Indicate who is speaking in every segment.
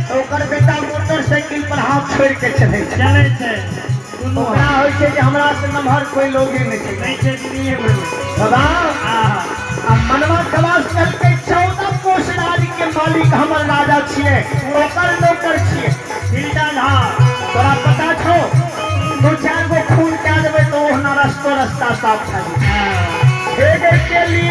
Speaker 1: तऽ ओकर बेटा मोटरसाइकिल पर हाथ छोड़ि के चलै छै।
Speaker 2: चलै छै। दुनू
Speaker 1: ओकरा होइ छै जे हमरा से नमहर कोइ लोगे नहि छै।
Speaker 2: नहि छै दुनिये भरिमे।
Speaker 1: बाबा,
Speaker 2: आहा।
Speaker 1: आ मनवा खवास कहलकै 14 कोस राज के मालिक हमर राजा छियै, ओकर नौकर छियै।
Speaker 2: हिलटा झा।
Speaker 1: तोरा पता छौ, 2-4 गो खून कए देबै तऽ ओहना रस्तो रस्ता साफ भए जेतै। हे गे केली,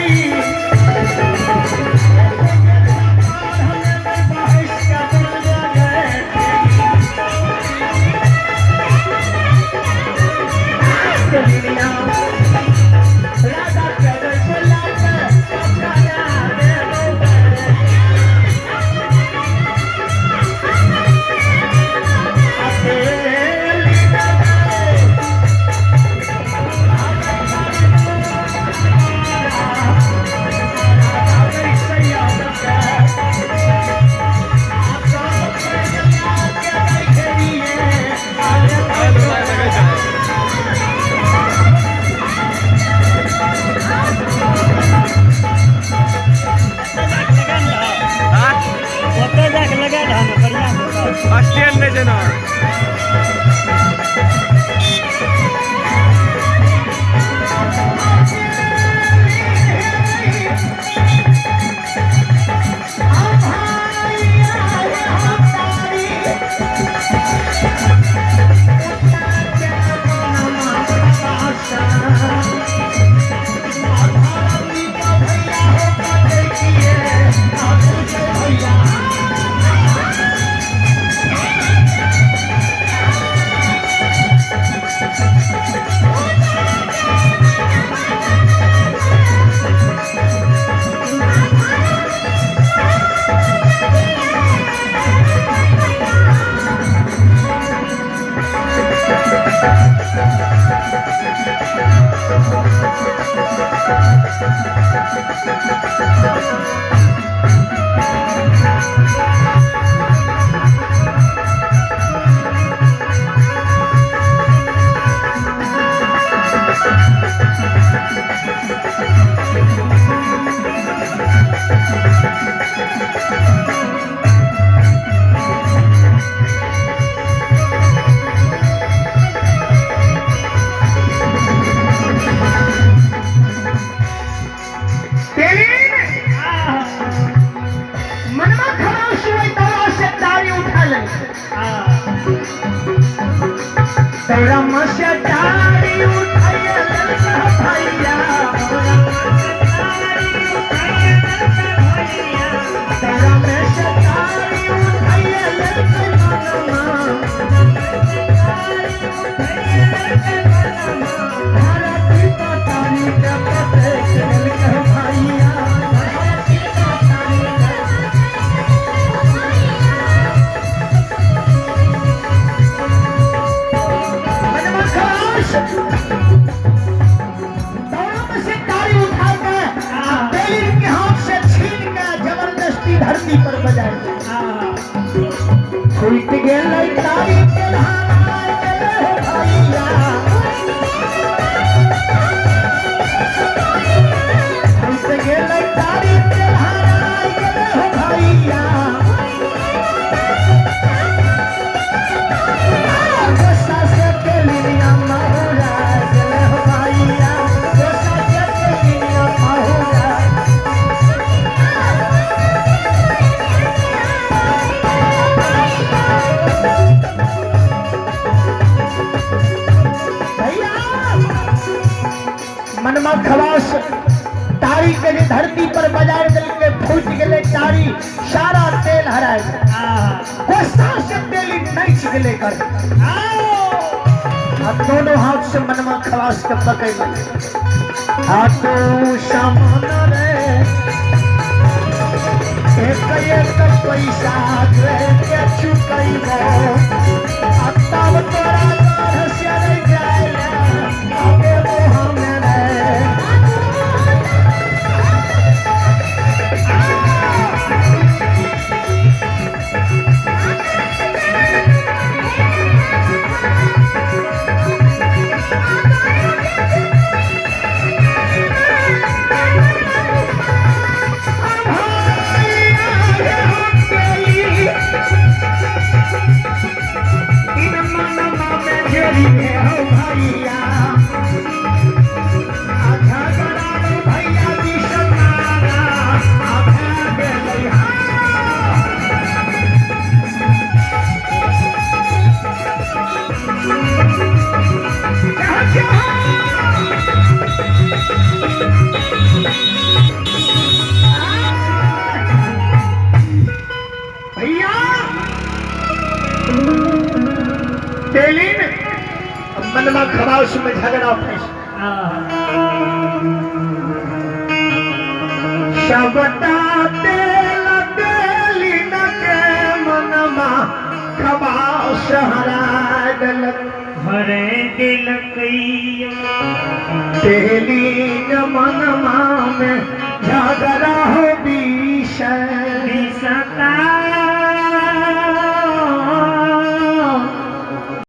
Speaker 2: ओतऽ जाके लगा दह ने बढ़िआँ से।
Speaker 3: स्टैंड नहि छै ने।
Speaker 1: मनमा खराब हुए दौरा से तारी उठा ले। दौरा में से तारी उठाइए ललका भैया, दौरा में से तारी उठाइए ललका मनमा, धरती पर तारी के पते ललका भैया, धरती पर तारी के। मनमा खराश दौरा में से तारी उठा के बेलिन के हाथ से छीन के जबरदस्ती धरती पर बजाए। छूट गेलै तारी तेलहार गेलै हो भैया, छूट गेलै तारी तेलहार गेलै हो भैया। गोसा से केलिया महुरा गेलै हो भैया, गोसा से केलिया महुरा। भैया, मनमा खवास तारी के जे धरती पर बजार देलकै, फूटि गेलै तारी, सारा तेल हराय गेलै। गुस्सा से तेली नचि गेलै कर आ दोनों हाथ से मनमा खवास के पकड़ लेलकै। आ तू सामान रे एक एक पैसा दे के चुकैबो, आ तब तोरा गढ़ से रहि जाय आगे हमे रे। भैया तेलिन मनमा खबास में झगड़ा फंस सबटा तेल तेलिन के मनमा खबास हरा देलक।
Speaker 2: हरे दिलकैया
Speaker 1: तेलिन मनमा में झगड़ा हो विषय
Speaker 2: विषता।